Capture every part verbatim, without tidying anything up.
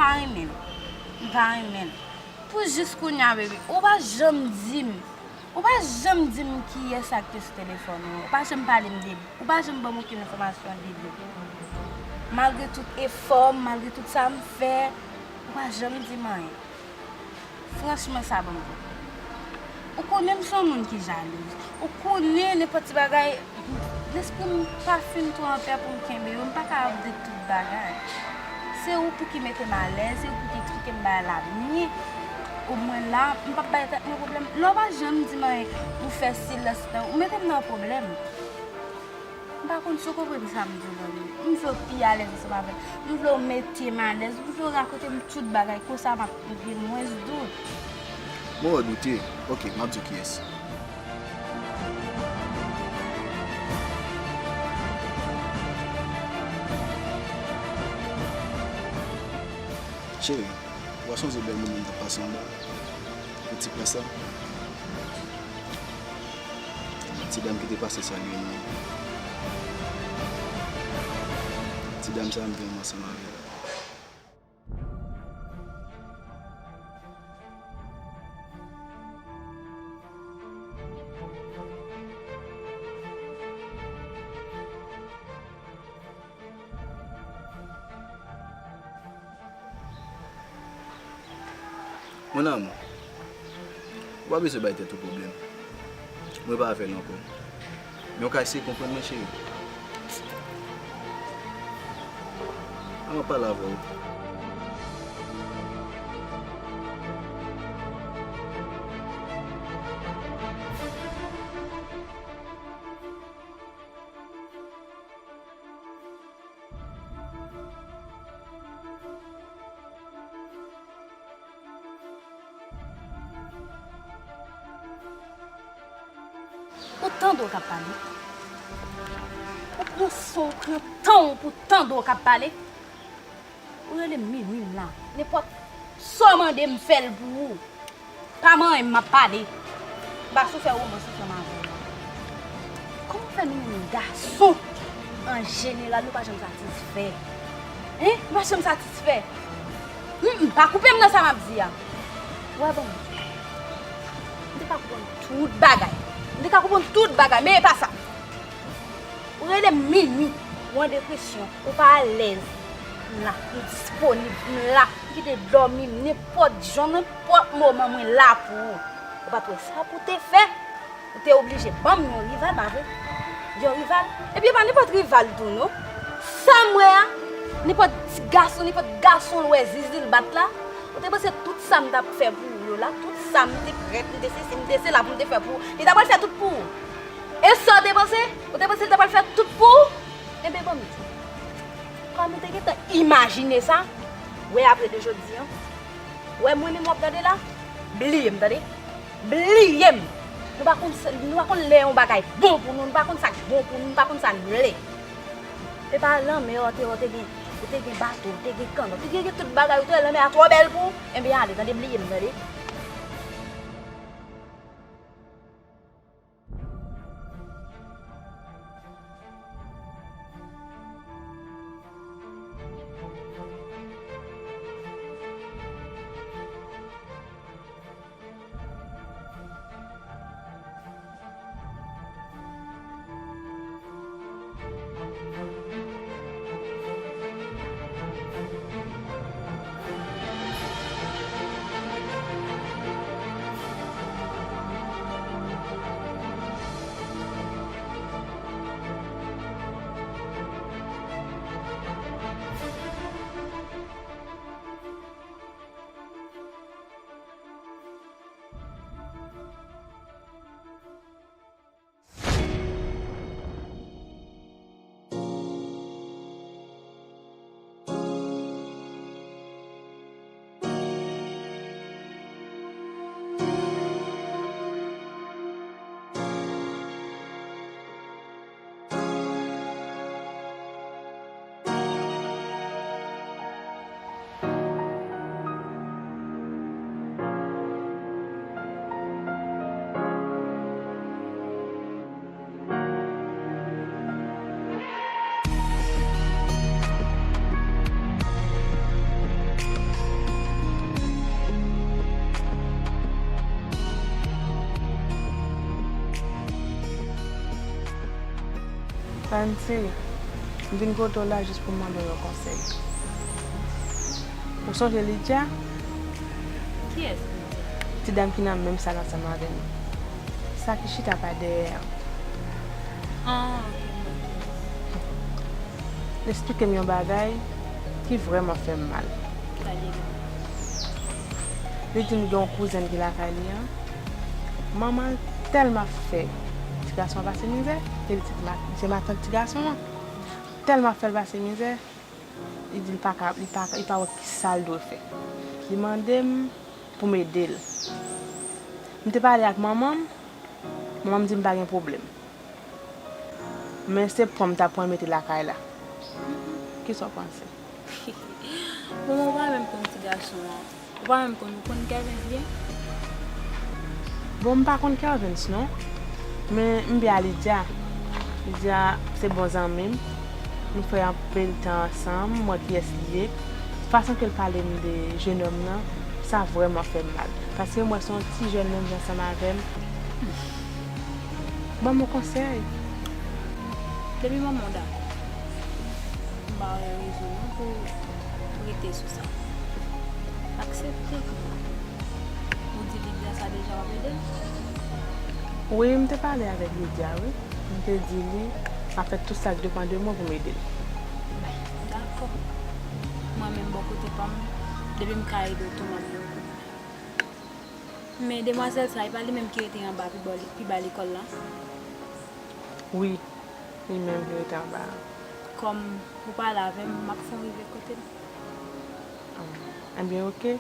pa renmen l. M pa renmen l. Pou jis kounye a, baby, ou pa janm di m, ou pa janm di m kiyès sa k te sou telefòn ou. Ou pa janm pale m de li. Ou pa janm ban m okenn enfòmasyon de li. Malgre tout efò m, malgre tout sa m fè, ou pa janm di m anyen. Franchman, sa ban m pwoblèm. Ou konnen m se yon moun ki jalouz. Ou konnen nenpòt ti bagay, lespri m pa fin twò anpè pou m kenbe yo, m pa ka ap de tout bagay. Se ou pou ki mete m alèz, se ou pou ki eksplike m bagay la byen. Omwen la, m p ap bay tèt mwen pwoblèm. Lè w pa janm di m anyen, ou fè silans nan, ou mete m nan pwoblèm. M pa konn si w konprann sa m di w, zanmi m. M vle w pi alèz ansanm avè m. M vle w mete m alèz. M vle w rakonte m tout bagay. Konsa m ap gen mwens dout. Mwen wè w doute. Ok, m ap di w kiyès. Cheri, w a sonje bèl moman n t ap pase anba? Pou ti prens la? Ti dam ki te pase salye nou an. Ti dam sa a m te renmen ansanm avè l. Mon amour, ou pa bezwen bay tèt ou pwoblèm. Mwen pa avè l ankò. Men w ka eseye konprann mwen, cheri. An pale avè w. Ou tande w k ap pale? Ou pran son, ou pran tan w pou tande w k ap pale? Ou rele m minwi m la. Nenpòt sa w mande m fè l pou ou. Pa manyen m, m ap pale. M pa sou fè womans ansanm avè w la. Kòman fè nou menm gason, an jeneral, nou pa janm satisfè? Hein? Nou pa janm satisfè. Hum, pa koupe m nan sa m ap di a. Ou wè, bon, m te ka konprann tout bagay. M te ka konprann tout bagay, men e pa sa. Ou rele m minwi, ou an depresyon, ou pa alèz. M la, m disponib, m la, m kite dòmi m nenpòt jan, nenpòt moman, mwen la pou ou. Ou pa t wè sa pou te fè? Ou te oblije ban m yon rival, pa vre? Yon rival? Epi e pa nenpòt rival tou, non. Sa m wè a, nenpòt ti gason, nenpòt gason l wè zizi l bat la, ou te panse tout sa m t ap fè pou ou yo la, tout sa m te prèt, m te sesi, m te sela pou m te fè pou ou, li ta pral fè tout pou ou? E sa w te panse? Ou te panse l ta pral fè tout pou ou? Enben, ban m di w. Kòm ou te gentan imajine sa, wè apre de jodi a, wè mwen menm w ap gade la, bliye m, tande? Bliye m! Nou pa konn, nou pa konn lè yon bagay bon pou nou, nou pa konn sa k bon pou nou, nou pa konn sa n vle. E pa lanmè, ou te, ou te gen, ou te gen bato, ou te gen kannòt, ou te gen, gen tout bagay, ou te wè lanmè a twò bèl pou ou? Enben ale, tande, bliye m, tande. Santi, m vin kote w la jis pou m mande w yon konsèy. Ou sonje Lydia? Kiyès Lydia? Ti dam ki nan menm sal ansanm avè m. Sa ki chita pa dèyè an. Ah, ok, m wè. L eksplike m yon bagay ki vrèman fè m mal. Li di m gen yon kouzen ki lakay li an. Manman l tèlman fè ti gason an pase mizè, ke li di ma-, se matant ti gason an. Tèlman fè l pase mizè, li di l pa ka, li pa, li pa wè ki sa l dwe fè. Li mande m pou m ede l. M te pale ak manman m, manman m di m pa gen pwoblèm. Men se pran m ta pran mete lakay la. Kisa w panse? Bon, ou pa menm konn ti gason an. Ou pa menm konn, ou konn Kervens byen? Bon, m pa konn Kervens non. Men m byen a Lydia. Lydia se bon zanmi m. Nou fè anpil tan ansanm, m wè kiyès li ye. Fason ke l pale m de jenòm nan, sa vrèman fè m mal. Paske m wè se yon ti jèn menm jan ansanm avè m. Ban m yon konsèy. Depi manman w dakò, m ba w yon rezon non pou w rete sou sa. Aksepte. Ou di Lydia sa deja w ap ede l? Wi, m te pale avèk Lydia, wi. M te di li, m ap fè tout sa k depann de mwen pou m ede l. Dakò. Mwen menm bò kote pa m, depi m ka ede w tou, m ap ba w kout men. Men demwazèl sa, e pa li menm ki rete anba pi ba, pi ba lekòl la? Wi, li menm ki rete anba a. Kòm ou pale avè m, m ap fè w rive kote l. Ebyen, oke.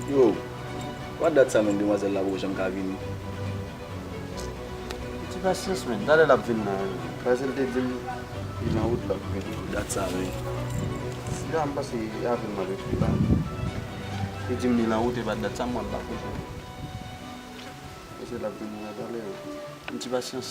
Yo, pa dat sa menm, demwazèl la poko janm ka vini. Ti pasyans, men. Talè l ap vin la. Paske l te di m li nan wout l ap vin. Dat sa, men. Sila, m panse avè m nan refri la. Li di m li nan wout, e pa dat sa, m wè l pa kote. Paske l ap vin la talè. Yon ti pasyans.